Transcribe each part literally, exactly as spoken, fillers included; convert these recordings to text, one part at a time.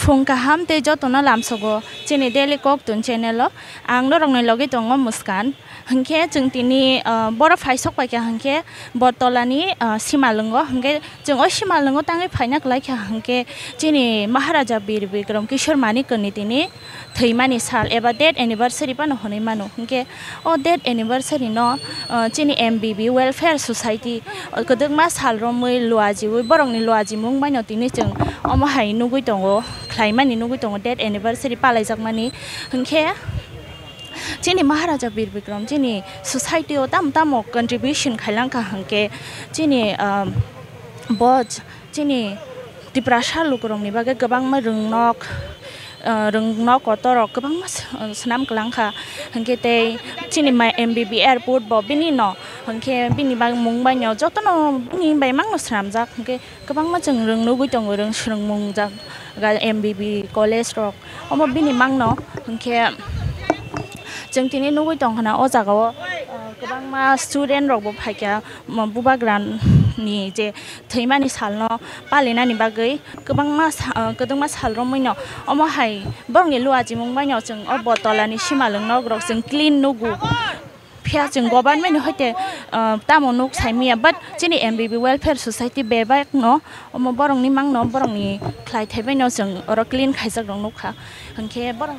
Phung kaham tei jotono lamsogo chini Daily Koktun channel o. Ang norokni logi tongo Muskan. Hinkhe chwng tini, ah, boro phaisok paikha hinkhe Botolani, ah, simalwngo. Hinkhe chwng o simalwngo tangwi phaina kwlaikha hinkhe chini Maharaja Bir Bikram Kishore Manikni tini thwimani sal eba death anniversary phano hwnwi mano. Hinkhe o death anniversary no, ah, chini M B B Welfare Society, ah, kwdwkma sal romwi luajiwi borokni luajimung baino tini chwng omo hai nugwi tongo, khlaimani nugwi tongo death anniversary palaijakmani. Hinkhe chini Maharaja Bir Bikram chini society o tamo tamo contribution khailang kha hinkhe chini, ah, bo ch-, chini Tiprasa lukurokni bagwi kwbangma rwngnok, ah, rwngnok kotorrok kwbangma s-, ah, swnam kwlang kha. Hinkhe tei chini mai M B B airport bo bini no, hinkhe bini bag-, mung baino jotono bini bai mangno swnamjak. Hinkhe kwbangma chwng rwng nugwi tongo, rwng swrwngmung jak, ga-, M B B college rok. Omo bini mangno hinkhe chwng tini nugwi tongkha na o jaga o, ah, kwbangma student rok bo phaikha, mo-, bubagra ni je thwimani salno palinani bagwi kwbangma sa-, ah, kwdwkma sal romwino omo hai borokni luachimung baino chwng o Botolani simalwng nok rok chwng clean nugo. Phiya chwng government ni hoite, ah, tamo nuk saimanya, but chini M B B Welfare Society bebak no omo borokni mangno borokni khlai thai baino chwng oro clean khaijak rok nukha. Hinkhe borok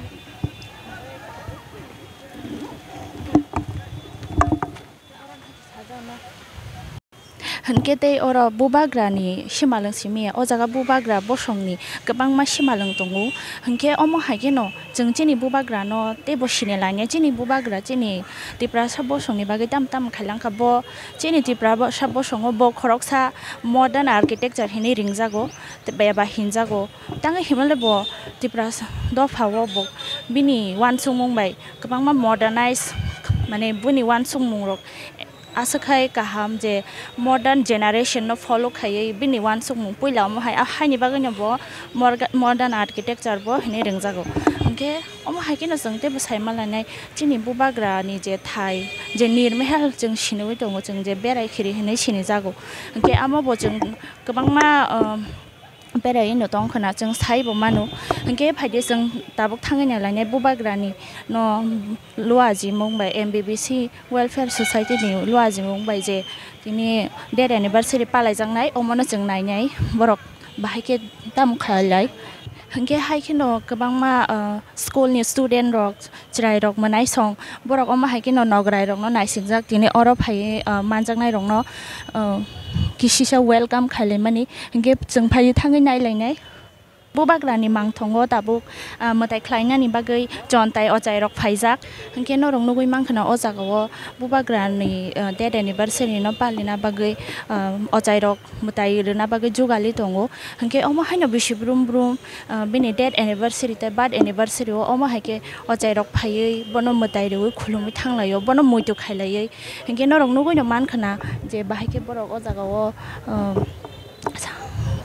Hinkhe tei oro bubagrani simalwng simi ya, o jaga bubagra bosongni kwbangma simalwng tongo. Hinkhe omo hai kheno chwng chini bubagrano teibo sini lainai, chini bubagra chini Tiprasa bosongni bagwi tamo tamo khailangkha. Bo chini Tiprasa bosongo bo khoroksa modern architecture hinwi ringjago, tei beba hinjago. Tangwi himle bo Tiprasa dophao bo bini uansukmung bai kwbangma modernize, mane, bini uansukmungrok aswk hai kaham je modern generation no follow khaiwi bini uansukmung puila omo hai, ah, haini bagwino bo morga-, modern architecture bo hinwi ringjago. Hinkhe omo hai kheno chwng teibo saima lainai chini bubagrani je thai, je Nirmehel chwng siniwi tongo, chwng je berai khiri hinwi sinijago. Hinkhe amo bo chwng kwbangma, um, berai no tong khna chwng sai bo mano. Hinkhe phaidi chwng tabuk thangwi nai lainai bubagrani no luajimung bai M B B C Welfare Society ni luajimung bai je tini death anniversary palaijaknai, omono chwng nainai borok bahai khe tamo khailai. Hinkhe hai kheno kwbangma, ah, school ni student rok, chwrai rok mwnaisong, borok omo hai kheno nograi rokno naisikjak, tini oro phaiwi, ah, manjaknai rokno, ah, kisisa welcome khailaimani, hinkhe chwng phaiwi thangwi nailainai. Bubagrani mangthongo tabuk, ah, mwtai khlainani bagwi chontai ochai rok phaijak, hinkhe norok nugwi mankha na o jaga o bubagrani, ah, death anniversary no palina bagwi, ah, ochai rok mwtai rwna bagwi jugali tongo. Hinkhe omo haino bisi brum brum, ah, bini death anniversary tei birth anniversary o omo hai khe ochai rok phaiwi bono mwtai rwi khulumwi thanglaio, bono muitu khailaiwi. Hinkhe norok nugwino mankha na je bahai khe borok o jaga o, ah,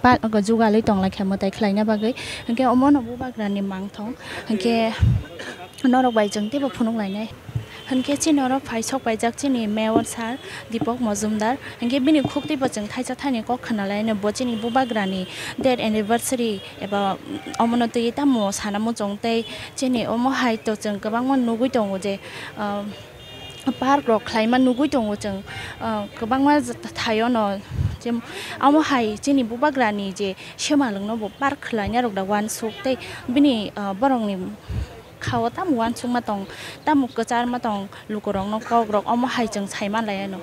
pa-, jugalwi tonglaikha mwtai khlaina bagwi. Hinkhe omono bubagrani mangthong. Hinkhe norok bai chwng teibo phunuk lainai. Hinkhe chini oro phai sok paijak chini mayor sir Deepak Majumdar. Hinkhe bini khuk teibo chwng thaisa thani kok khna lainai, bo chini bubagrani death anniversary eba omono twi tamo sana muchung tei chini omo hai to chwng kwbangma nugwi tongo je, ah, park rok khlaima nugwi tongo chwng, ah, kwbangma thaio no je omo hai chini bubagrani je semalwng no bo park khlaina rok da uansuk tei bini, ah, borokni khao tamo uansukma tong, tamo kwcharma tong, lukurokno kokrok omo hai chwng sai manlai ano.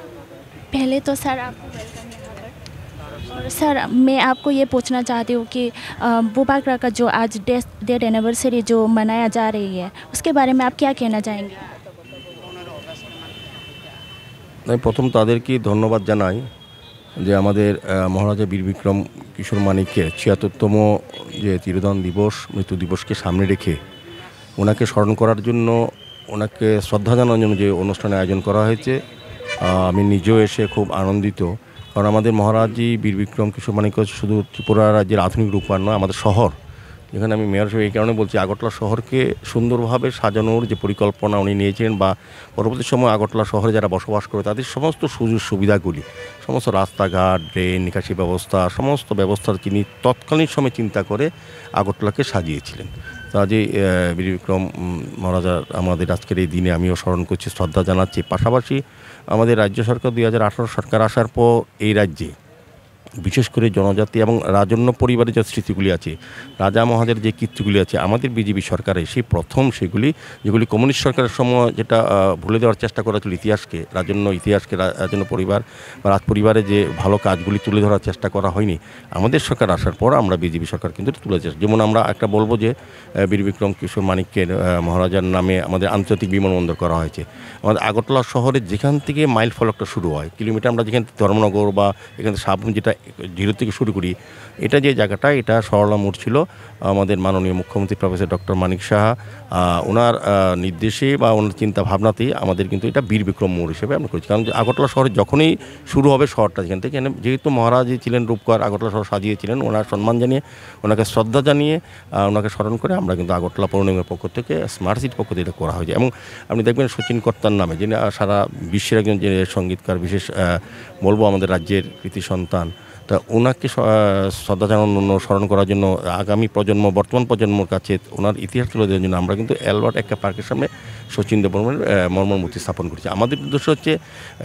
पहले तो सर आपको वेलकम यहाँ पर। और सर, मैं आपको ये पूछना चाहती हूँ कि, अ, बुबागरा का जो आज डेथ, डेथ एनिवर्सरी जो मनाया जा रही है, उसके बारे में आप क्या कहना चाहेंगे? আমি প্রথম তাদেরকে ধন্যবাদ জানাই যে আমাদের, আহ, মহারাজা বীর বিক্রম কিশোর মানিক্যের ছিয়াত্তরতম যে তিরোধান দিবস, মৃত্যু দিবসকে সামনে রেখে ওনাকে স্মরণ করার জন্য, ওনাকে শ্রদ্ধা জানানোর জন্য যে অনুষ্ঠানের আয়োজন করা হয়েছে, আহ, আমি নিজেও এসে খুব আনন্দিত। কারণ আমাদের মহারাজজি বীর বিক্রম কিশোর মানিক্য শুধু ত্রিপুরা রাজ্যের আধুনিক রূপকার নয়, আমাদের শহর এখানে আমি মেয়র হিসেবে এই কারণে বলছি, আগরতলা শহরকে সুন্দরভাবে সাজানোর যে পরিকল্পনা উনি নিয়েছিলেন বা পরবর্তী সময় আগরতলা শহরে যারা বসবাস করে তাদের সমস্ত সুযোগ সুবিধাগুলি, সমস্ত রাস্তাঘাট, ড্রেন, নিকাশি ব্যবস্থা, সমস্ত ব্যবস্থার তিনি তৎকালীন সময় চিন্তা করে আগরতলাকে সাজিয়েছিলেন। কাজেই, আহ, বীর বিক্রম, উম, মহারাজার আমাদের আজকের এই দিনে আমিও স্মরণ করছি, শ্রদ্ধা জানাচ্ছি। পাশাপাশি আমাদের রাজ্য সরকার, দুই হাজার আঠারো সরকার আসার পর এই রাজ্যে বিশেষ করে জনজাতি এবং রাজন্য পরিবারের যে স্মৃতিগুলি আছে, রাজা মহারাজার যে কীর্তিগুলি আছে, আমাদের বিজেপি সরকারে সেই প্রথম সেগুলি, যেগুলি কমিউনিস্ট সরকারের সময় যেটা, আহ, ভুলে দেওয়ার চেষ্টা করা হয়েছিল ইতিহাসকে, রাজন্য ইতিহাসকে, রা-, রাজন্য পরিবার বা রাজ পরিবারে যে ভালো কাজগুলি তুলে ধরার চেষ্টা করা হয়নি, আমাদের সরকার আসার পর আমরা বিজেপি সরকার কিন্তু তুলে ধরেছি। যেমন আমরা একটা বলবো যে, আহ, বীর বিক্রম কিশোর মানিক্যের, আহ, মহারাজার নামে আমাদের আন্তর্জাতিক বিমানবন্দর করা হয়েছে। আমাদের আগরতলা শহরে যেখান থেকে মাইল ফলকটা শুরু হয়, কিলোমিটার আমরা যেখান থেকে ধর্মনগর বা এখান থেকে সাবরুম যেটা জিরো থেকে শুরু করি, এটা যে জায়গাটা, এটা সরলা মোড় ছিল। আমাদের মাননীয় মুখ্যমন্ত্রী প্রফেসর ডক্টর মানিক সাহা, আহ, ওনার, আহ, নির্দেশে বা ওনার চিন্তা ভাবনাতেই আমাদের কিন্তু এটা বীর বিক্রম মোড় হিসেবে আমরা করেছি। কারণ যে আগরতলা শহরে যখনই শুরু হবে শহরটা, যেখান থেকে, এখানে যেহেতু মহারাজই ছিলেন রূপকার, আগরতলা শহর সাজিয়েছিলেন, ওনার সম্মান জানিয়ে, ওনাকে শ্রদ্ধা জানিয়ে, আহ, ওনাকে স্মরণ করে আমরা কিন্তু আগরতলা পৌর নিগমের পক্ষ থেকে, স্মার্ট সিটির পক্ষ থেকে এটা করা হয়েছে। এবং আপনি দেখবেন শচীন কর্তার নামে, যিনি, আহ, সারা বিশ্বের একজন যে সঙ্গীতকার, বিশেষ, আহ, বলবো আমাদের রাজ্যের কৃতি সন্তান, তা ওনাকে স-, আহ, শ্রদ্ধা জানানোর জন্য, স্মরণ করার জন্য আগামী প্রজন্ম, বর্তমান প্রজন্মর কাছে ওনার ইতিহাস তুলে দেওয়ার জন্য আমরা কিন্তু অ্যালবার্ট এক্কা পার্কের সামনে শচীন দেববর্মনের, আহ, মর্মর মূর্তি স্থাপন করেছি। আমাদের উদ্দেশ্য হচ্ছে, আহ,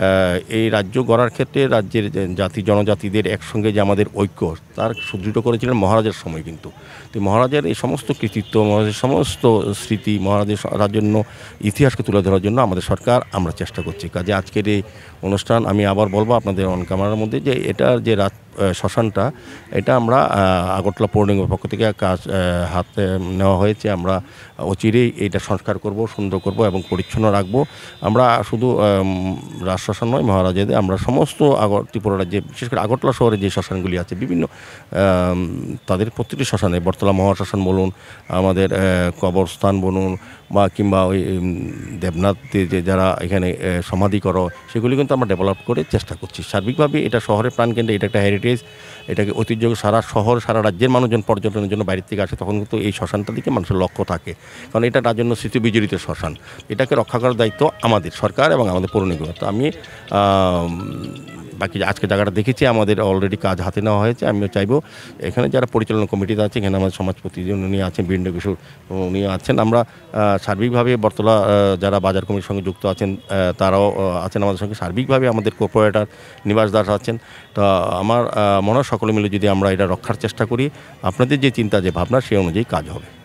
এই রাজ্য গড়ার ক্ষেত্রে রাজ্যের যে জাতি জনজাতিদের একসঙ্গে যে আমাদের ঐক্য, তার সুদৃঢ় করেছিলেন মহারাজের সময় কিন্তু। তো মহারাজের এই সমস্ত কৃতিত্ব, মহারাজের সমস্ত স্মৃতি, মহারাজের স-, রাজন্য ইতিহাসকে তুলে ধরার জন্য আমাদের সরকার, আমরা চেষ্টা করছি। কাজে আজকের এই অনুষ্ঠান, আমি আবার বলবো আপনাদের অন ক্যামেরার মধ্যে, যে এটার যে রাত, আহ, শ্মশানটা, এটা আমরা, আহ, আগরতলা পৌর নিগমের পক্ষ থেকে কাজ, আহ, হাতে নেওয়া হয়েছে। আমরা অচিরেই এটা সংস্কার করব, সুন্দর করব এবং পরিচ্ছন্ন রাখবো। আমরা শুধু, আম, রাজ শ্মশান নয়, মহারাজাদের, আমরা সমস্ত আগর-, ত্রিপুরা রাজ্যে, বিশেষ করে আগরতলা শহরে যে শ্মশানগুলি আছে, বিভিন্ন, আম, তাদের প্রতিটি শ্মশানে, বটতলা মহাশ্মশান বলুন, আমাদের, আহ, কবরস্থান বলুন, বা কিংবা ওই, উম, দেবনাথ যে, যে যারা এখানে, আহ, সমাধি করো, সেগুলি কিন্তু আমরা ডেভেলপ করে চেষ্টা করছি। সার্বিকভাবে এটা শহরের প্রাণকেন্দ্রে, এটা একটা হেরিটেজ, এটাকে ঐতিহ্য, সারা শহর, সারা রাজ্যের মানুষজন পর্যটনের জন্য বাইরে থেকে আসে, তখন কিন্তু এই শ্মশানটার দিকে মানুষের লক্ষ্য থাকে, কারণ এটা রাজন্য স্মৃতি বিজড়িত শ্মশান। এটাকে রক্ষা করার দায়িত্ব আমাদের সরকার এবং আমাদের পৌর নিগমের। তো আমি, আম, বাকি আজকে জায়গাটা দেখেছি, আমাদের অলরেডি কাজ হাতে নেওয়া হয়েছে। আমিও চাইবো এখানে যারা পরিচালনা কমিটিতে আছে, এখানে আমাদের সমাজপতি উনি আছেন, বীরেন্দ্র কিশোর উনি আছেন। আমরা, আহ, সার্বিকভাবে বটতলা, আহ, যারা বাজার কমিটির সঙ্গে যুক্ত আছেন, আহ, তারাও, আহ, আছেন আমাদের সঙ্গে। সার্বিকভাবে আমাদের কর্পোরেটর নিবাস দাস আছেন। তো আমার, আহ, মনে হয় সকলে মিলে যদি আমরা এটা রক্ষার চেষ্টা করি, আপনাদের যে চিন্তা, যে ভাবনা, সেই অনুযায়ী কাজ হবে।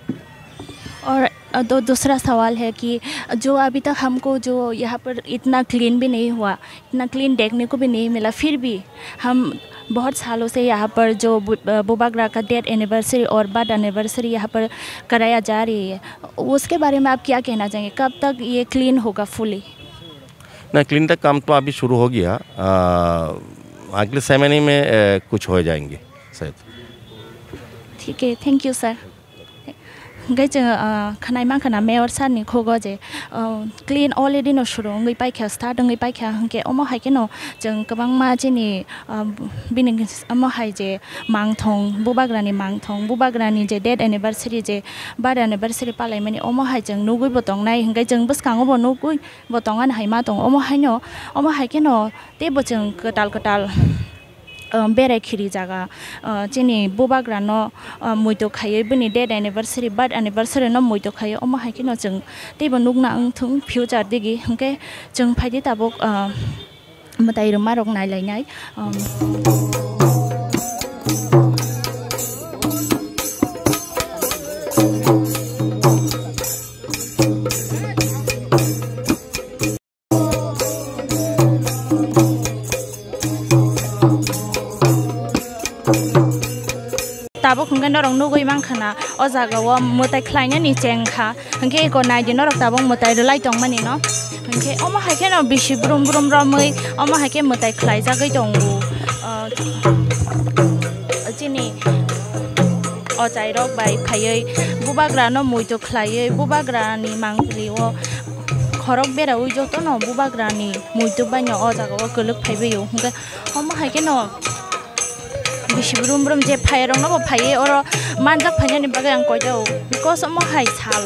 और, अ, दो, दूसरा सवाल है कि जो अभी तक हमको जो यहाँ पर इतना क्लीन भी नहीं हुआ, इतना क्लीन देखने को भी नहीं मिला, फिर भी हम बहुत सालों से यहाँ पर जो बु-, अ, बुबागरा का डेथ एनिवर्सरी और बर्थ एनिवर्सरी यहाँ पर कराया जा रही है, उसके बारे में आप क्या कहना चाहेंगे? कब तक ये क्लीन होगा फुली? नहीं, क्लीन का काम तो अभी शुरू हो गया। अ, अगले छः महीने में, अ, कुछ हो जाएंगे शायद। ठीक है, thank you sir. Hingke chwng, ah, khwnai mankha na mayor sir ni khugo je, ah, clean already no suru wngwi paikha, start wngwi paikha, hingke omo hai kheno chwng kwbangma chini, ah, bini omo hai je mangthong, bubagrani mangthong, bubagrani je death anniversary je birth anniversary palaimani omo hai chwng nugwi bo tongnai, hingke chwng bwskango bo nugwi bo tongani hai ma tongo. Omo haino, omo hai kheno teibo chwng kwtal kwtal, ah, berai khiri jaga, ah, chini bubagrano, ah, muitu khaiwi bini death anniversary, birth anniversary no muitu khaiwi, omo hai kheno chwng teibo nukna wngthung future digi, hwnkhe chwng phaidi tabuk, ah, mwtai rwma rok nailainai, ah. Tabuk hwnkhe norok nugwi mankha na, o jaga o mwtai khlainani chengkha, hwnkhe eko naidi norok tabuk mwtai rwlai tongmani no, hwnkhe omo hai kheno bisi brum brum romwi omo hai khe mwtai khlaijagwi tongo. Ah, chini ochairok bai phaiwi bubagrano muitu khlaiwi bubagrani mangpili o khorok beraui jotono bubagrani muitu baino o jaga o kwlwk phaibaio, hwnkhe omo hai kheno Bisi brum brum je phai rok no bo phai oro manjak phainani bagwi ang koi jao, because omo hai sal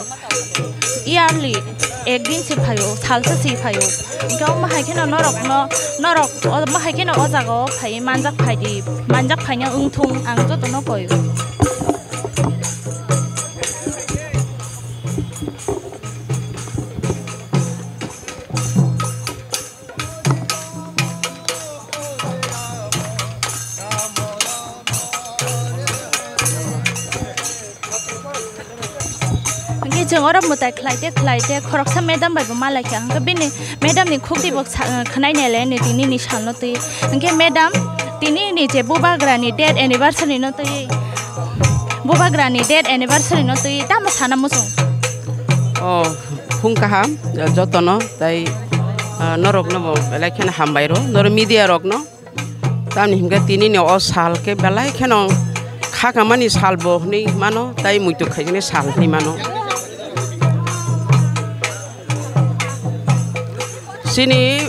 yearly ek din se phaio, salsa se phaio. Hingke omo hai kheno norok no, norok omo hai kheno o jaga o phai manjak phai di, manjak phaina wngthung ang joto no koi. Hingke chwng oro mwtai khlai te khlai te khoroksa madam bai bo ma lai kha. Hingke bini madam ni khukti bo sa-, khwnai nai le ni tini ni sal no twi. Hingke madam, tini ni je bubagra ni death anniversary no twi, bubagra ni death anniversary no twi tamo sana muchung? O, phung kaham, jotono, tai, ah, norokno bo belai kheno hambai rw, noro media rokno. Tamni hingke tini ni o sal khe belai kheno khakamani sal bo hwnwi mano, tai muitu khaijani sal hwnwi mano. Chini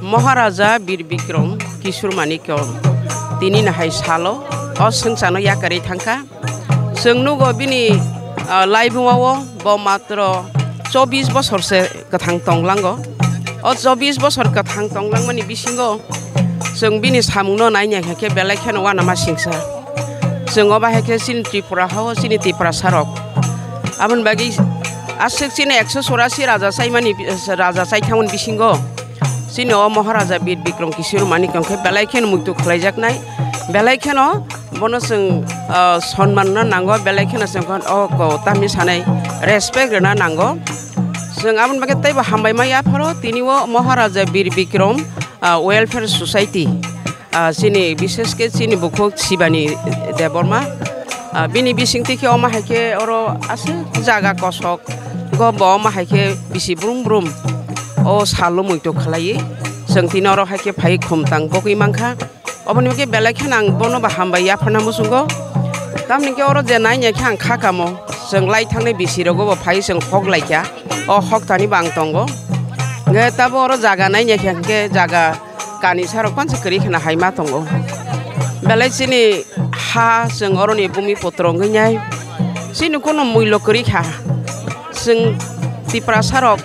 Maharaja Bir Bikram Kishore Manikya tini ni hai salo o swngchano yakarwi thangkha. Chwng nugo bini, ah, laibuma o bo matro chobbish bosor se kwthang tonglango. O chobbish bosor kwthang tonglangmani bisingo chwng bini samungno naina khe belai kheno uanama singsa. Chwng o bahai khe chini Tripura hao chini Tiprasa rok. Aboni bagwi aswk chini ekso chorasi raja chaimani, raja chaithangmani bisingo chini o Maharaja Bir Bikram Kishore Manikya khe belai kheno muitu khlaijaknai, belai kheno bono chwng, ah, sonman no nango, belai kheno chwng o ko tamni sanai respect rwna nango. Chwng aboni bagwi teibo hambai ma yapharo tini o Maharaja Bir Bikram, ah, Welfare Society, ah, chini bishesh khe chini bukhuk Shibani Debbarma, ah, bini bisingtwi khe omo hai khe oro aswk jaga kosok go bo omo hai khe bisi brum brum o salo muitu khlaiwi chwng tini oro hai khe phai khumtang bogwi mankha. Oboni bagwi belai kheno ang bono bo hambai yapharna muchungo. Tamni khe oro je naina khe ang kha kamo, chwng lai thangnai bisi rogo bo phai chwng hok lai kha. O hok thani bo ang tongo. Hingke tabo oro jaga naina khe hingke jaga kani sarok pansa kwrwi kheno hai ma tongo. Belai chini ha chwng oroni bumi putro wngwi nai. Chini kunu muilo kwrwi kha. Chwng Tiprasa rok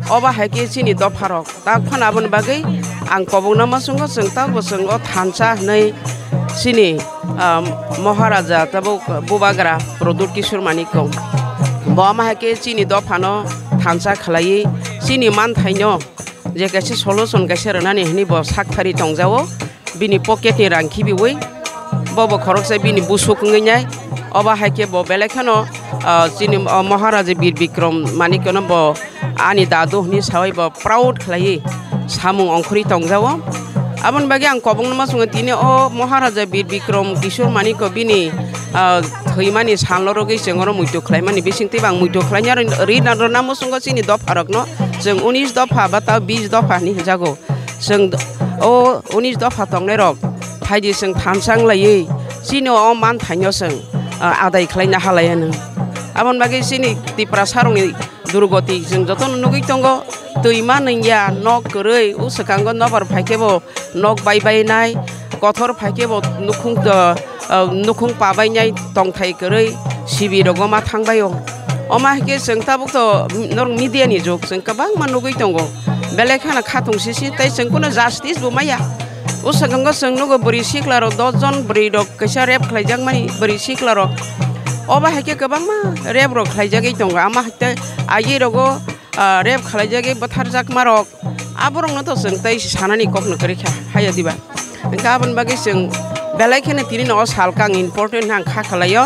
obo hai khe chini dopha rok. Tak phano aboni bagwi ang kobokno muchungo, chwng tabuk chwng o thansa hwnwi chini, ah, Maharaja tabuk bubagra Pradyut Kishore Manikya. Bo omo hai khe chini dophano thansa khlaiwi chini manthaino je kaisa solution kaisa rwnani hwnwi bo sak thari tongjao. Bini pocket ni rang khibiwi bo bo khoroksa bini busuk wngwi nai. Obo hai khe bo belai kheno, ah, chini, ah, Maharaja Bir Bikram Manikya no bo ani dadu hwnwi sawi bo proud khlaiwi samung ongkhorwi tongjao. Aboni bagwi ang kobokno ma chwngo tini o Maharaja Bir Bikram Kishore Manikya bini, ah, thwimani salo rwgwi chwng oro muitu khlaimani bisingtwi bo ang muitu khlaina rwna muchungo chini dopha rokno chwng unis dopha ba ta bis dopha hinwi hwnjago. Chwng o unis dopha tongnai rok phaidi chwng thansa wng laiwi chini o manthaino chwng, ah, adai khlaina halai anw. Aboni bagwi chini Tiprasa rokni durgoti chwng jotono nugwi tongo, twima nungya, nok kwrwi, o swkango nobar phai khe bo nok bai bai nai, kothor phai khe bo nukhung, ah, ah, nukhung pabainai tongthai kwrwi sibi rogo ma thangbaio. Omo hai khe chwng tabuk to norok media ni jug, chwng kwbangma nugwi tongo. Belai kheno khatung sisi tei chwng kunu justice bo maya. O swkango chwng nugo bwrwi sikla rok dos jon bwrwi rok kaisa rape khlaijakmani bwrwi sikla rok. Obo hai khe kwbangma rape rok khlaijagwi tongo. Ama hai tei agi rogo, ah, rape khlaijagwi bwtharjakma rok. Aborokno to chwng tei sanani kokno kwrwi kha, haiya diba? Hwnkhe aboni bagwi chwng belai kheno tini no o sal khe ang important hwnwi ang kha khlaio.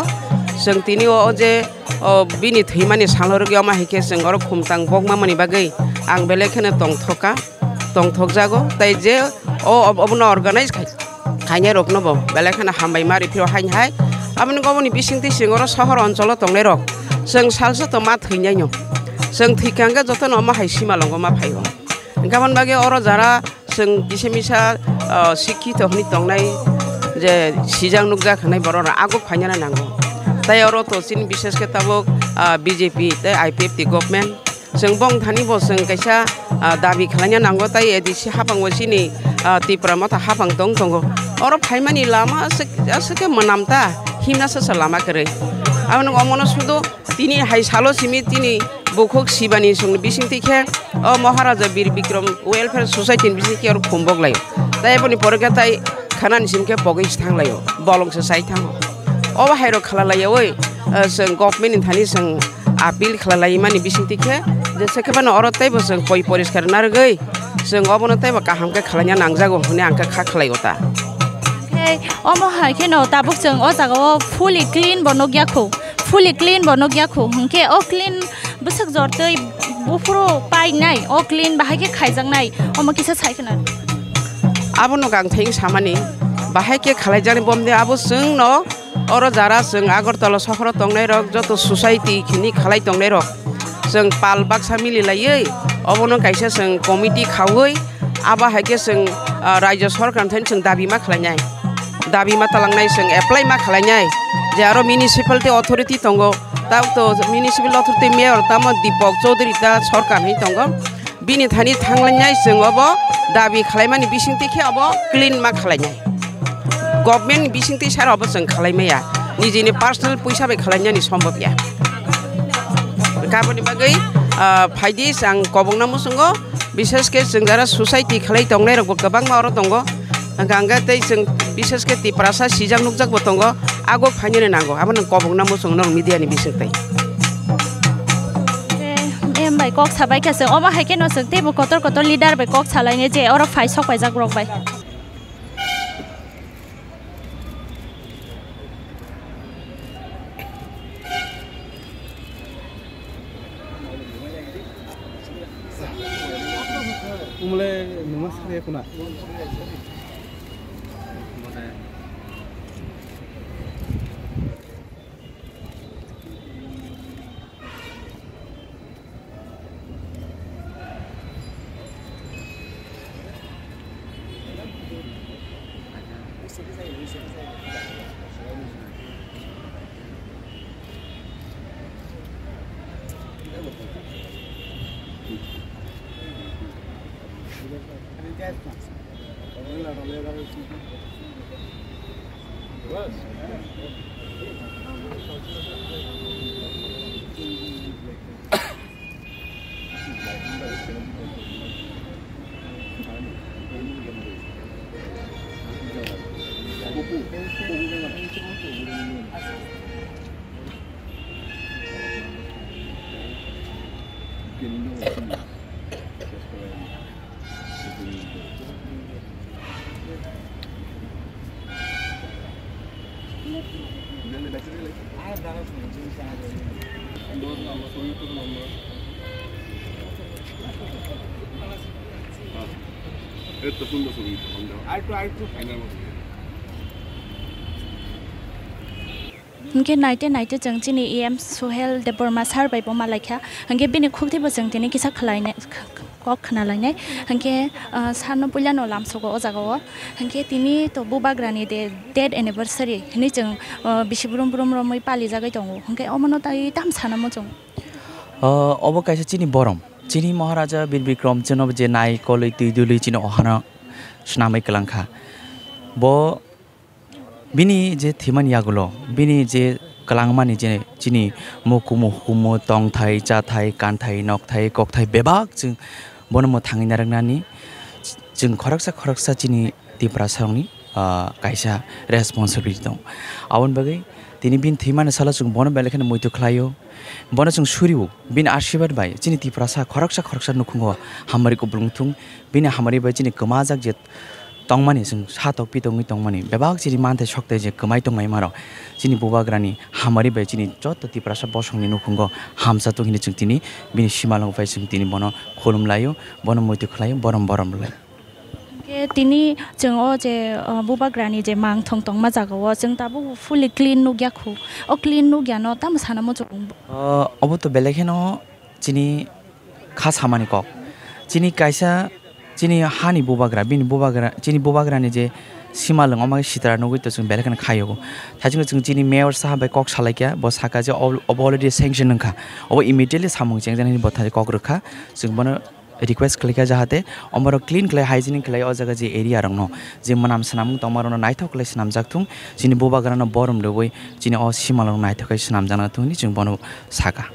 Chwng tini o, o je, o bini thwimani salo rwgwi omo hai khe chwng oro khumtang bokmamani bagwi ang belai kheno tongthok kha, tongthokjago. Tai je o, o, obono organize khai, khainai rokno bo belai kheno hambai ma rw phio haini hai. Aboni, oboni bisingtwi chwng oro sohor oncholo tongnai rok chwng salsa to ma thwinai no. Chwng thwikha hwnkhe jotono omo hai simalongo ma phaio. Hwnkhe aboni bagwi oro jara chwng kisa misa, ah, sikkito hwnwi tongnai je sijak nukjak hwnwi borok rok aguk phainani nango. Tai oro to chini bishesh khe tabuk, ah, B J P tei I P F T government. Chwng bong thani bo chwng kaisa, ah, dabi khlaina nango tai A D C hapang bo chini, ah, Tipra Motha haphang tong tongo. Oro phaimani lama aswk, aswk khe mwnam ta, himna sasa lama kwrwi. Aboni omono sudo tini hai salo simi tini bukhuk sibani songni bisingtwi khe o Maharaja Bir Bikram Welfare Society ni bisingtwi oro khumbok laio. Tai aboni pore khe tai khanani simi khe pogwi se thang laio, bolong se sai thango. Obo hai rok khala laiyawi, ah, chwng government ni thani chwng appeal khala laimani bisingtwi khe, jesa khe phano oro teibo chwng poi poriskar narwgwi, chwng obono teibo kaham khe khalaina nangjago hwnwi ang khe kha khlaio ta. Khe omo hai kheno tabuk chwng o jaga o fully clean bo nukya khu, fully clean bo nukya khu, hwnkhe o clean bwswk jortwi buphuru painai, o clean bahai khe khaijaknai, omo kisa sai khna. Abono gang theng samani, bahai khe khalaijaknai bomde abo chwngno Oro jara chwng Agartala sohoro tongnairok, joto society khini khalai tongnairok, chwng pal baksa mili laiwi obono kaisa chwng committee khaui, abo hai khe chwng, ah, Rajya Sorkar thani chwng dabi ma khlainai, dabi ma talangnai, chwng apply ma khlainai je aro municipality authority tongo, tabuk to municipal authority mayor tamo Deepak Chowdhury ta sorkar hinwi tongo. Bini thani thanglainai chwng obo dabi khwlaimani bisingtwi khe obo clean ma khwlainai. Government ni bisingtwi sara obo chwng khwlaimaya. Nijini personal puisa bai khwlainani sombobya. Kaboni bagwi, ah, phaidi ang kobongna muchungo, bishesh khe chwng jara society khwlai tongnairok bo kwbangma oro tongo. Hwnkha hwnkhe tei chwng bishesh khe Tiprasa sijak nukjak bo tongo. Agok phainani nango. Abono kobongna muchungo norok media ni bisingtwi. Em bai kok sabai kha se, omo hai khe no chwng teibo kotor kotor leader bai kok salainai je oro phai sok paijak rok bai. Umle numa sare kuna. এত সুন্দর ছবি। আর তো, আর তো ফাইনাল মতো। Hwnkhe naite naite chwng chini E M Suhel Debbarma sir bai bo malaikha. Hwnkhe bini khukti bo chwng tini kisa khwlainai, kok khwnalainai. Hwnkhe, ah, sir no puila no lamsogo o jaga o. Hwnkhe tini to bubagra ni de-, death anniversary hinwi chwng, ah, bisi brum brum romwi palijagwi tongo. Hwnkhe omono tai tamo sana muchung. Ah, obo kaisa chini borom. Chini Maharaja Bir Bikram chwngno je nai kolwi twi dulwi chini ohano swnamwi kwlangkha. Bo Bini je thwimani yagulo, bini je kwlangmani je chini mukumu hukumu, tongthai, chathai, kanthai, nokthai, kokthai bebak chwng bono mwthangwi narwknani chwng khoroksa khoroksa chini Tiprasarokni, ah, kaisa responsibility tongo. Aboni bagwi tini bini thwimani salo chwng bono belai kheno muitu khlaio, bono chwng surio, bini asirwad bai chini Tiprasa khoroksa khoroksa nukhungo hamari kupulung thung, bini hamari bai chini kwmajak je tongmani, chwng satok pitongwi tongmani, bebak chini manthai sokthai je kwmai tongmai mano, chini bubagrani hamari bai chini joto Tiprasa bosongni nukhungo hamsa tong hini chwng tini bini simalwng bai chwng tini bono khulum laio, bono muitu khlaio, borom borom rwlai. Hwnkhe tini chwng o je, o, bubagrani je mangthong tongma jaga o chwng tabuk fully clean nukya khu, o clean nukya no tamo sana muchung? O, obo to belai kheno chini kha samani kok. Chini kaisa, chini hani bubagra, bini bubagra, chini bubagrani je simalwng, omo khe sitra nugwi to chwng belai kheno khaio. Thaichukno chwng chini mayor saha bai kok salaikha, bo saka je ob-, obo already sanction wngkha. Obo immediately samung chengjaknai bo thai kok rwkha. Chwng bono request khlaikha, jahate omorok clean khlai, hygienic khlai, o jaga je area rokno je mwnam swnamung tongma rokno naithok khlai swnamjak thung, chini bubagrano borom rwui chini o simalrok naithok khe swnamjakna thung hinwi chwng bono sakha.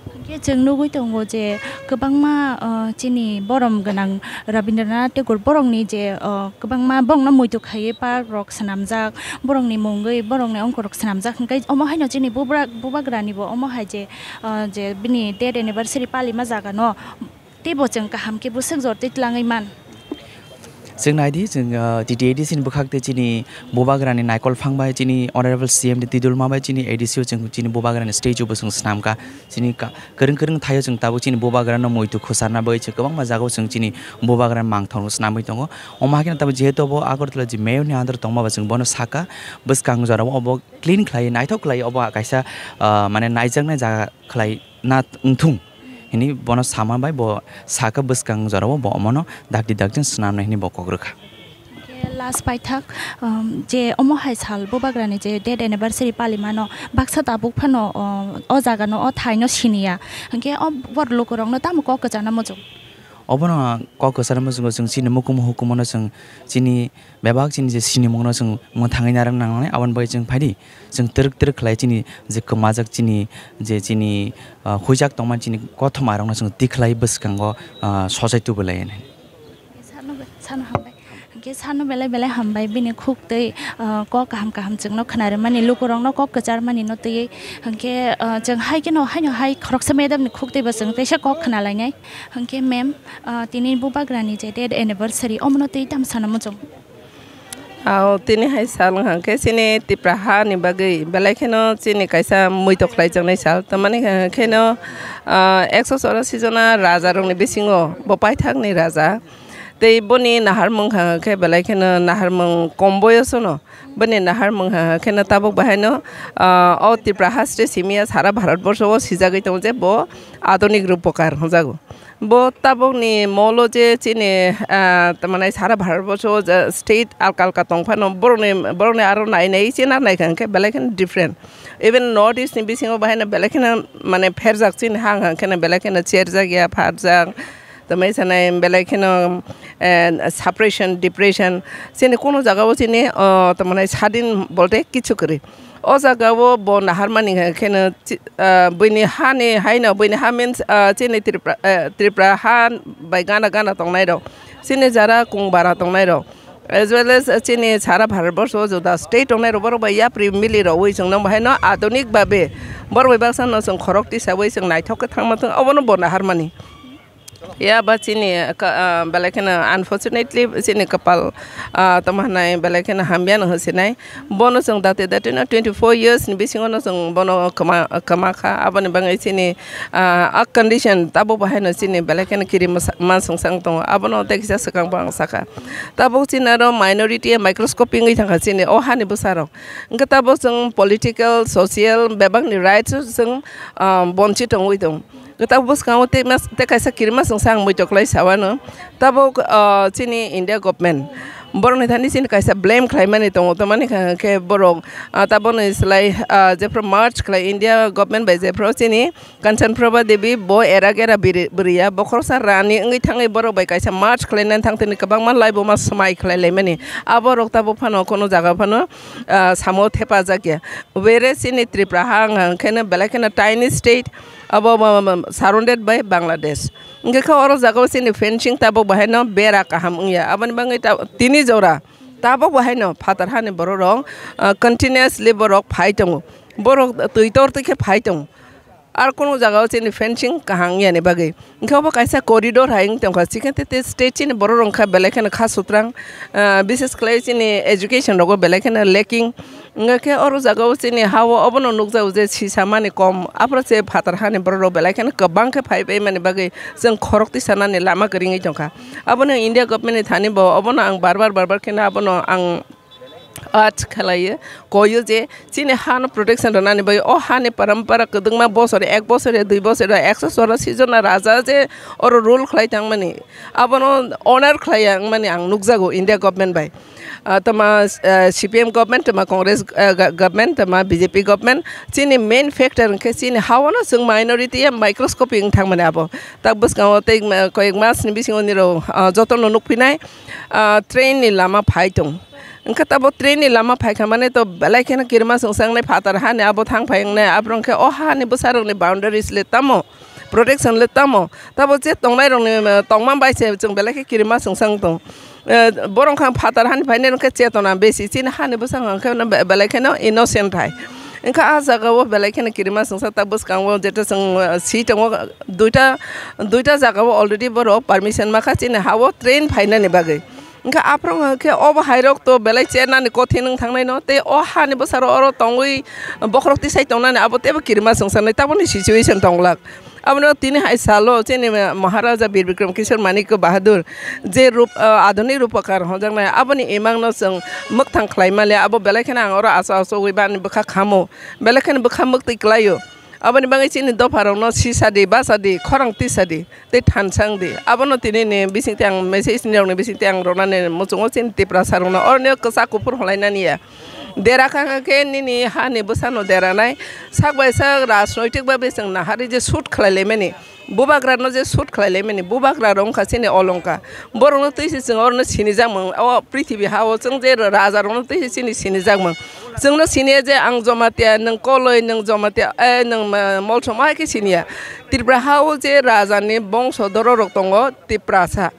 Hwnkhe chwng nugui tongo je kwbangma, uh, chini borom gwnang Rabindranath Tagore borokni je, uh, kwbangma bongno muitu khaiwi park rok swnamjak, borokni mungwi borokni ongkorok swnamjak, hwnkhe omo haino chini bubra-, bubagrani bo omo hai je, uh, je bini death anniversary palima jaga no teibo chwng kaham khe bwswk jor twi tlangwi man. Chwng naidi, chwng, ah, T T A D C ni bwkhak tei chini bubagrani naikol phang bai, chini Honorable C M ni twi dulma bai, chini A D C o chwng chini bubagrani statue bo chwng swnam kha. Chini ka-, kwrwng kwrwng thaio chwng tabuk chini bubagrano muitu khwcharna bagwi chwng kwbangma jagao chwng chini bubagrani mangthokno swnamwi tongo. Omo hai kheno tabuk jehetu obo Agartala je mayor ni under tongma ba chwng bono sakha, bwskang jorao obo clean khlai, naithok khlai obo kaisa, ah, mane naijaknai jaga khlai na wngthung hinwi bono sama bai bo sakha bwskang jorao bo omono dakti dakti swnamnai hinwi bo kok rwkha. Hwnkhe last paithak, um, je omo hai sal bubagrani je death anniversary palimano baksa tabuk phano, um, o jagano o thaino siniya, hwnkhe o bor lukurokno tamo kok kwchana muchung? Obono kok kwchana muchungo chwng chini mukumu hukumono chwng chini bebak chini je sinimungno chwng mwthangwi narwk nangnai, aboni bagwi chwng phaidi chwng twrwk twrwk khlai chini je kwmajak chini je chini, ah, huijak tongmani chini kothoma rokno chwng tikhlai bwskango, ah, sojai tubulai hinwi. Sano be-, sano hambai. Hwnkhe sano belai belai hambai bini khuk twi, ah, kok kaham kaham chwngno khwnarwmani, lukurokno kok kwcharmani no twiwi. Hwnkhe, ah, chwng hai kheno haino hai khoroksa madam ni khuk twi bo chwng teisa kok khwnalainai. Hwnkhe ma'am, ah, tini bubagrani je death anniversary omono twi tamo sana muchung? Ao, tini hai sal wngkha khe chini Tipra ha ni bagwi belai kheno chini kaisa muitok khlaijaknai sal. Tamani khe-, kheno, ah, ekso chorasi jona raja rokni bisingo bo paithakni raja. Tei boni naharmung wngkha khe belai kheno naharmung kom boyosono. Boni naharmung wngkha kheno tabuk bahaino, ah, o Tipra haste simiya sara Bharat borsho o sijagwi tongo je bo adunik rupokar hwnjago. Bo tabukni molo je chini, ah, tamani sara Bharat borsho je state alka alka tong phano borokni, borokni aro nai nai chena nai kha hwnkhe belai kheno different. Even North East ni bisingo bahaino belai kheno mane pherjak chini ha wngkha kheno belai kheno cherjak ya pharjak. Tamai sanai belai kheno, eh, suppression, depression. Chini kono jaga o chini, oh, tamani sadin bolte kichu kwrwi. O jaga o bo naharmani kheno chi-, ah, buini hani haino, buini ha means, ah, chini Tripura, eh, Tripura ha bai gana gana tongnai rok, chini jara kung bara tongnai rok, as well as, ah, chini sara Bharat borsho o juda state tongnai rok, borok bai yapri mili rok wi chwng nang bahaino adunik babe borok bai baksa no chwng khorok tisawi chwng naithok khe thangma thung, obono bo naharmani. Ya ba chini ka-, ah, belai kheno unfortunately chini kapal, ah, tamo hwnai belai kheno hamya no hwnsinai. Bono chwng date date no twenty four years ni bisingo no chwng bono kwma, kwma kha. Aboni bagwi chini, ah, a condition tabuk bahaino chini belai kheno kiri masa-, mansong sang tongo. Abono tei kisa swkang bo ang sakha. Tabuk chini aro minority microscopic wngwi thangkha chini o hani bwsarok. Hwnkhe tabuk chwng political, social bebakni rights o chwng, ah, bonchi tongwi tongo. Kwtal bwskango tei mas-, tei kaisa kirima chwngsa ang muitok khlai sawano. Tabuk, ah, chini India government borokni thani chini kaisa blame khlaimani tongo, tamani kha khe borok, ah, taboni slai, ah, jephru march khlai India government bai jephru chini Kanchan Prabha Devi bo era gera biri-, bwrwiya, bo khoroksa rani wngwi thangwi borok bai kaisa march khlainani thangtini kwbangma laibuma swmai khlai laimani. Aborok tabuk phano kono jaga phano, ah, samo thepajakya. Whereas chini Tripura ha wngkha kheno belai kheno tiny state, abo, abo, abo surrounded by Bangladesh. Hingke khe oro jaga o chini fencing tabok bo haino bera kaham wngya. Aboni bagwi ta-, tini jora tabok bo haino phatar hani borok rok, ah, continuously borok phai tongo. Borok twi tor twi khe phai tongo. Ar kunu jaga o chini fencing kaham wngya ni bagwi. Hingke obo kaisa corridor hai wng tongkha. Chikhe te, te state chini borok rok wngkha belai kheno kha sutrang, ah, bises khlai chini education rogo belai kheno lacking. Hingke khe oro jaga o chini ha o obono nukjago je sisa mani kom. Aphuru se phatar hani borok rok belai kheno kwbang khe phai pai mani bagwi chwng khorok twi sanani lama kwrwngwi tongkha. Abono India government ni thani bo obono ang bar bar, bar bar kheno abono ang urge khlaio, koyo je chini hano protection rwnani bagwi o hani parampara kwdwkma bosor, ek bosor ya dui bosor ya ekso chwrashi jona raja je oro rule khlai tangmani, abono honor khlai ya wngmani ang nukjago India government bai. Ah, tama, ah, C P M government, tama Congress, ah, ga-, government, tama B J P government, chini main factor hwnkhe chini hao no chwng minority ya microscopic wng thangmani abo. Tak bwskango tei, ah, koyek mas ni bisingo nirok, ah, jotono nukphinai, ah, train ni lama phai tong. Wngkha tabo train ni lama phaikha mane to belai kheno kirima swngsa wngnai phatar hani abo thang phai wngnai abrong khe o hani bwsarokni boundaries le tamo, protection le tamo, tabo je tongnairokni, eh, tongma bai se chwng belai khe kirima swngsa wng tong. Eh, borok kha phatar hani phainai rok khe chetona besi chini hani bwsarok khe be-, belai kheno innocent hai. Wngkha a jaga o belai kheno kirima swngsa tak bwskango jeto chwng, eh, si tongo duita, duita jaga o already borok permission makha chini ha o train phainani bagwi. Wngkha aphuru hwnkhe obo hairok to belai chernani kothin wng thangnai no, tei o hani bwsaro oro tongwi bokhorok tisai tongnani abo teibo kirima swngcharnai taboni situation tonglak. Abono tini hai salo chini Maharaja Bir Bikram Kishore Manik Bahadur je rup, ah, adhunik rupakar hwnjaknai aboni imangno chwng mwkthang khlai male abo belai kheno ang oro aso aso wi bani bwkha khamo, belai kheno bwkha mwktwi klaio. Aboni bagwi chini dopharokno sisadi, basadi, khorang tisadi tei thansangdi. Abono tinini bisingtwi ang message nirokni bisingtwi ang rwnani muchungo chini Tiprasarokno oroni kwchak kuphur hwlainani ya. Dera kha khe nini hani bwsano deranai sak bai sak rajnoitik bai chwng naharwi je shoot khlai laimani. Bubagrano je shoot khlai laimani, bubagra rok wngkha chini olongka. Borokno twi se chwng orono sinijakmung, o prithibi ha-o chwng je rajarokno twi se chini sinijakmung. Chwngno siniya je ang Jomatia, nwng Koloi, nwng Jomatia, eh, nwng, eh, Molsom, hai khe siniya. Tripura ha-o je rajani bongso dororok tongo, Tiprasa.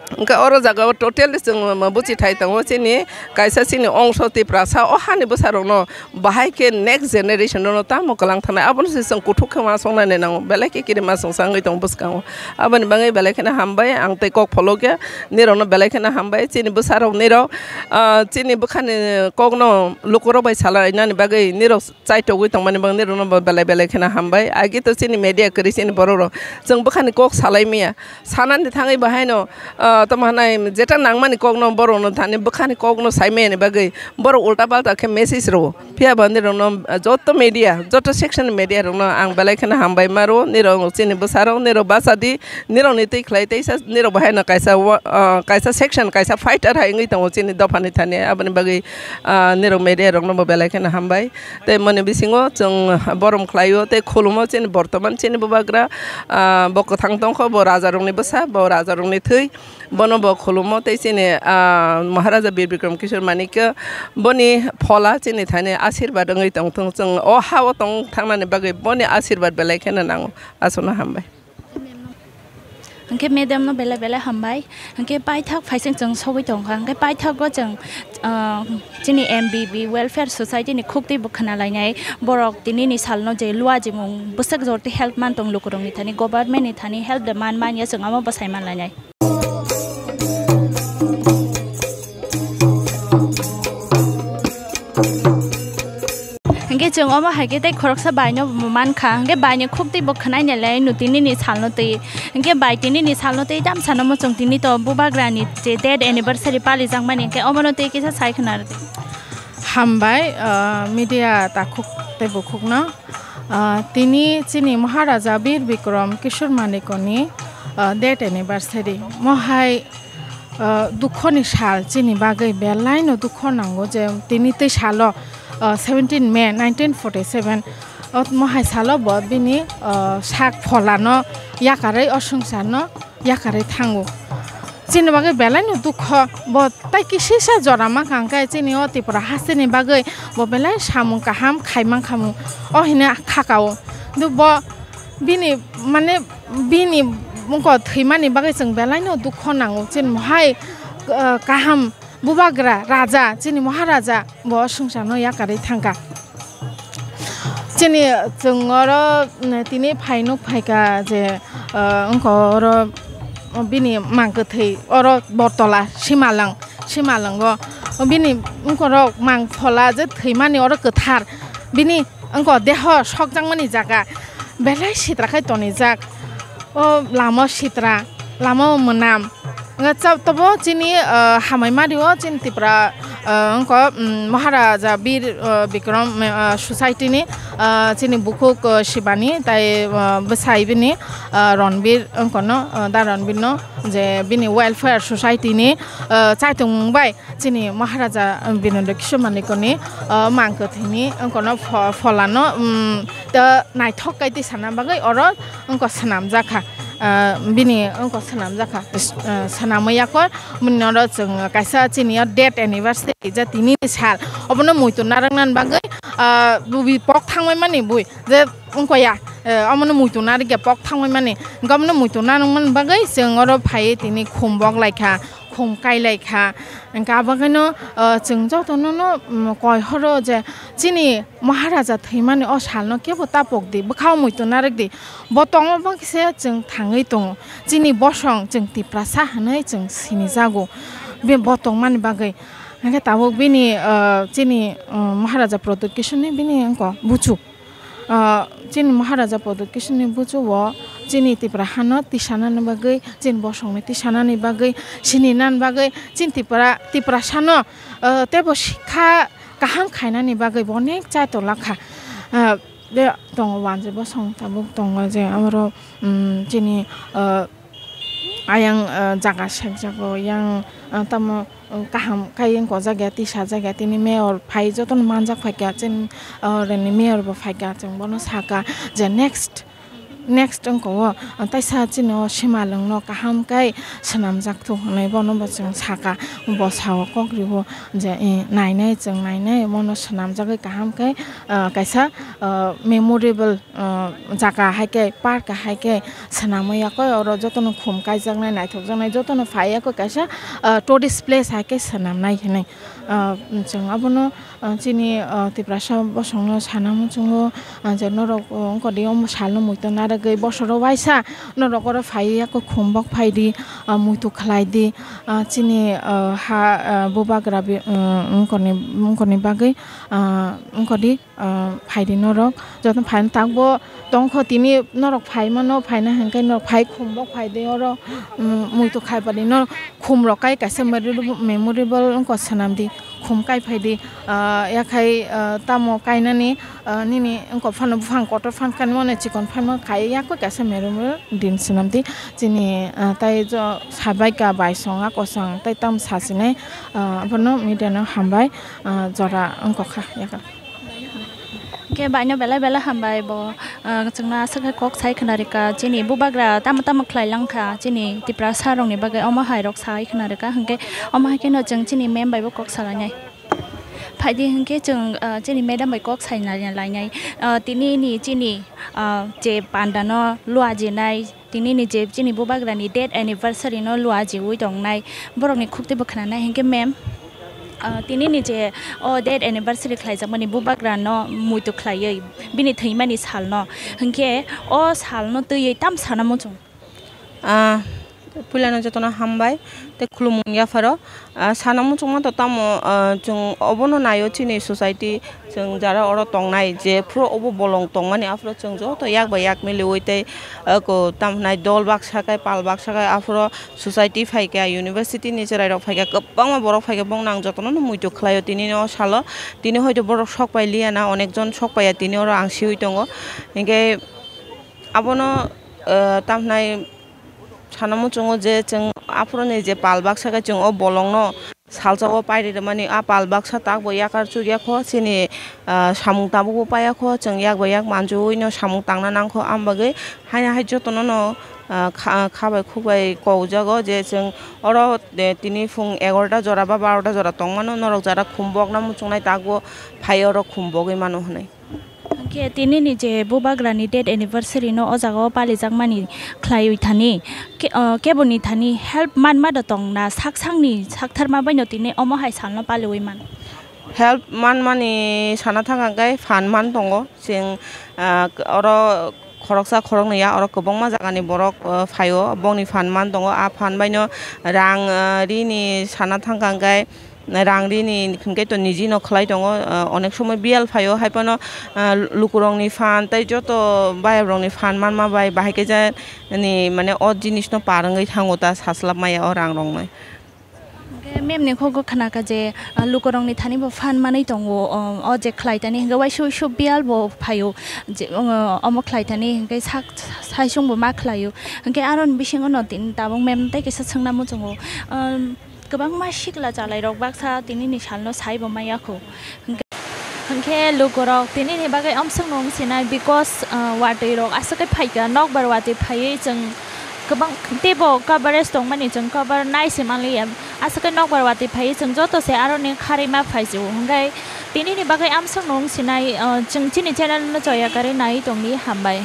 Wngkha oro jaga o totally chwng buchi thai tongo chini kaisa chini ongso Tiprasa o hani bwsarokno bahai khe next generation no tamo kwlang thanai abono se chwng kuthuk khe uansuknani nango belai khe kirima swngsa wngwi tongo bwskango aboni bagwi belai kheno hambai ang tei kok pholokya nirokno belai kheno hambai chini bwsarok nirok ah chini bwkhani kokno lukurok bai salainani bagwi nirok chaitogwi tongmani bagwi nirokno bo belai belai kheno hambai. Agi to chini media kwrwi chini borok rok chwng bwkhani kok salai maya. Sanani thangwi bo haino, ah, tamo hwnai jeta nangmani kokno borokno thani bwkhani kokno sai maya ni bagwi borok ulta palta khe message rwo. Phiya bo nirokno, ah, joto media, joto section ni media rokno ang belai kheno hambai ma rwo. Nirok chini bwsarok, nirok bachadi, nirokni twi khlai teisa nirok bo haino kaisa wa-, ah, kaisa section, kaisa fighter hai wngwi tongo chini dophani thani. Aboni bagwi, ah, nirok media rokno bo belai kheno hambai. Tei moni bisingo chwng borom khlaio tei khulumo chini bortoman chini bubagra, ah, bo kwthang tongkho, bo rajarokni bwsa, bo rajarokni thwi, bono bo khulumo tei chini, ah, Maharaja Bir Bikram Kishore Manikya boni phola chini thani asirwad wngwi tongthung, chwng o ha-o tong thangnani bagwi boni asirwad belai kheno nango. Aswkno hambai. Hwnkhe madam no belai belai hambai. Hwnkhe paithak phaising chwng sogwi tongkha. Hwnkhe paithago chwng, ah, chini M B B Welfare Society ni khuktwi bo khwnalainai. Borok tinini salno je lua jimung bwswk jorti help man tong lukurokni thani, government ni thani help de man manya chwng amo bwsai manlainai. Hwnkhe chwng omo hai khe tei khoroksa bai no mankha, hwnkhe bai ni khuk twi bo khwnai nai lai no tini ni sal no twi, hwnkhe bai tini ni sal no twi tamsa no muchung tini to bubagra ni je death anniversary pali jak mani, hwnkhe omo no twi kisa sai khwna rw di. Hambai, ah, media takhuk tei bukhuk no. Ah, tini chini Maharaja Bir Bikram Kishore Manikya ni, ah, death anniversary. Mohai, ah, dukho ni sal chini bagwi belai no dukho nango je tini tei salo, ah, seventeen May nineteen forty seven, o mohai salo bo bini, ah, sak phola no yakarwi o swngchar no yakarwi thango. Chini bagwi belai no dukho, bo tai kisisa jora mankha, hwnkhe chini o Tripura hasteni bagwi bo belai samung kaham khai mankha, o hwnwi khakao. Hintu bo bini, mane, bini wngkha thwimani bagwi chwng belai no dukho nango, chini mohai, ah, kaham bubagra raja chini Maharaja bo swngchar no yakarwi thangkha. Chini chwng oro, mm, tini phai nuk phaikha je, ah, wngkha oro bini mang kwthwi oro Bortola Simalwng, Simalwngo bini wngkha oro mang phola je thwimani oro kwthar bini wngkha deho sokjakmani jaga belai sitra khai tonijak. O lama sitra, lama mwnam. Nga chap tobo chini, ah, hamai mari o chini Tripura, ah, wngkha, mm, Maharaja Bir, ah, Bikram, ah, Society ni, ah, chini bukhuk, ah, Shibani, tai, ah, bwsai bini, ah, Ranbir wngkha no, ah, da Ranbir no, je bini Welfare Society ni, ah, chaitung bai chini Maharaja, ah, Binodya Kishore Manikya ni, ah, mang kwthwi ni wngkha no pho-, phola no, mm, ta naithok kai twi sana bagwi oro wngkha swnamjakha, ah, bini wngkha swnamjakha, ah, swnamwi yakho. Bini oro chwng kaisa chini o death anniversary je tini ni sal, obono muitu narwknani bagwi, ah, bui pok thangwi mani bui je wngkha ya, eh, omono muitu narwkya pok thangwi mani, omono muitu narwkmani bagwi chwng oro phaiwi tini khum bok laikha, khum kai laikha. Hwnkhe abo khaino, ah, chwng jotono no, mm, koi horo je chini Maharaja thwimani o salno kebo ta pok di, bwkhao muitu narwk di. Bo tongma bagwi se chwng thangwi tongo. Chini bosong chwng Tiprasa hwnwi chwng sinijago. Be bo tongmani bagwi. Hwnkhe tabuk bini, ah, chini, ah, Maharaja Pradyut Kishoreni bini wngkha buchuk. Ah, chini Maharaja Pradyut Kishoreni buchugo chini Tipra hano tisanani bagwi, chini bosongni tisanani bagwi, sininani bagwi, chini Tipra, Tiprasano, ah, teibo sikha kaham khainani bagwi bo onek chai tongla kha. Ah, de tongo wanjwi bosong tabuk tongo je oro, mm, chini, ah, ayang, ah, jaga sekjago yang, ah, tamo, ah, kaham kai wngkha o jaga tisa jaga tini mayor phai jotono manjak phaikha chini, ah, oroni mayor bo phaikha chwng bono sakha je next Next wngkha o, ah, taisa chini o simalwng no kaham khe swnamjak thung hwnwi bono bo chwng sakha, bo sao kok rio je, eh, nainai chwng nainai bono swnamjagwi kaham khe, ah, kaisa, ah, memorable, ah, jaga hai khe park hai khe swnamwi yakho oro jotono khum kaijaknai naithokjaknai jotono phai yakho kaisa, ah, tourist place hai khe swnamnai hinwi, ah, chwng abono Ah, chini, ah, Tiprasa bosongno sana muchungo, ah, je norok, oh, wngkha di omo salno muitu narwgwi bosoro waisa norok oro phaiwi yakho khum bok phaidi, ah, muitu khlaidi, ah, chini, ah, ha, ah, bubagra bi, ah, wngkha ni, wngkha ni bagwi, ah, wngkha di, ah, phaidi norok joto phaino takbo tongkho tini norok phaimano phaina hwnkhe norok phai khum bok phaidi oro, um, muitu khaibadi norok khum rok kai kaisa memorable, memorable wngkha swnamdi. Khum kai phaidi, ah, yakhai, ah, tamo kainani, ah, nini wngkha phano buphang kotor phan kani mone chikon phan ma khai yakho kaisa meromro din swnamdi chini, ah, tai jo sabai ka bai songa kosong tai tam sasinai, ah, abono media no hambai, ah, jora wngkha yakha. Khe baino belai belai hambai bo, ah, chwngno aswk khe kok sai khna rwkha chini bubagra tamo tamo khlai langkha chini Tiprasa rokni bagwi omo hai rok sai khna rwkha hwnkhe omo hai kheno chwng chini mem bai bo kok salainai. Phaidi hwnkhe chwng, ah, chini madam bai kok sai nai lainai. Ah, tini ni chini, ah, je panda no lua jinai, tini ni je chini bubagrani death anniversary no lua jiwi tongnai. Borokni khukti bo khwnanai hwnkhe mem, ah, tini ni je o death anniversary khlaijakmani bubagra no muitu khlaiwi bini thwimani sal no hwnkhe o sal no twiwi tam sana muchung. Ah, puilano jotono hambai tei khulumung yapharo. Ah, sana muchungma to tamo, ah, chwng obono naio chini society, chwng jara oro tongnai, jephuru obo bolong tongmani, aphuru chwng joto yak bai yak miliui tei, ah, ko, tamo hwnai dol baksa kai, pal baksa kai, aphuru society phaikha, university ni chwrairok phaikha, kwbangma borok phaikha, bongno ang jotono muitu khlaio tini o salo. Tini hoito borok sok pai liya na, onek jon sok paiya tini oro ang siui tongo. Hinkhe abono, ah, tamo hwnai sana muchungo je chwng aphuruni je pal baksa khe chwng o bolongno salsa o pairi rwmani, a pal baksa tak bo yakar chukya kho, chini, ah, samung tabuk bo paiya kho, chwng yak bai yak manjui no samung tangna nang kho, am bagwi haino hai jotono no, ah, kha, kha bai khuk bai kok jago je chwng oro, eh, tini phung egarota jora ba barota jora tong mano, norok jara khum bokna muchungnai tak bo phai oro khum bogwi mano hwnwi. Hwnkhe tini ni je bubagrani death anniversary no o jaga o palijakmani khlaiwi thani, ke-, o, keboni thani help manma da tong na sak sakni saktharma bai no tini omo hai salno paliwi man. Help manmani sana thang khe phan man tongo. Chwng, ah, oro khoroksa khoroknwi ya, oro kwbangma jagani borok, ah, phaio, bongni phan man tongo. A phan bai no rang, ah, rini sana thang khe rang rini hinkhe to niji no khlai tongo, ah, onek somoi biyal phaio, hai phano, ah, lukurokni phan tei joto bayap rokni phan manma bai bahai khe ja ni mane o jinis no par wngwi thango ta saslap maya o rang rok nai. Mem ni kok khna kha je, ah, lukurokni thani bo phan manwi tongo, o, o je khlai tani hwnkhe waisa waisa biyal bo phaio, je, o, omo khlai tani hwnkhe sak, saisung bo ma khlaio. Hwnkhe aroni bisingo no tin tabuk mem tei kisa swngna muchungo, um, kwbangma sikla chalairok baksa tinini salno sai bo maya kho. Hwnkhe, hwnkhe lukurok tinini bagwi omswkno wng sinai because, ah, watwi rok aswk khe phaikha, nokbar watwi phaiwi chwng kwbang teibo coverage tongmani chwng cover nai se manliya. Aswk khe nokbar watwi phaiwi chwng joto se aroni kharwi ma phaijio. Hwnkhe tinini bagwi amswkno wng sinai, ah, chwng chini channel no choya karwi nai tongdi, hambai.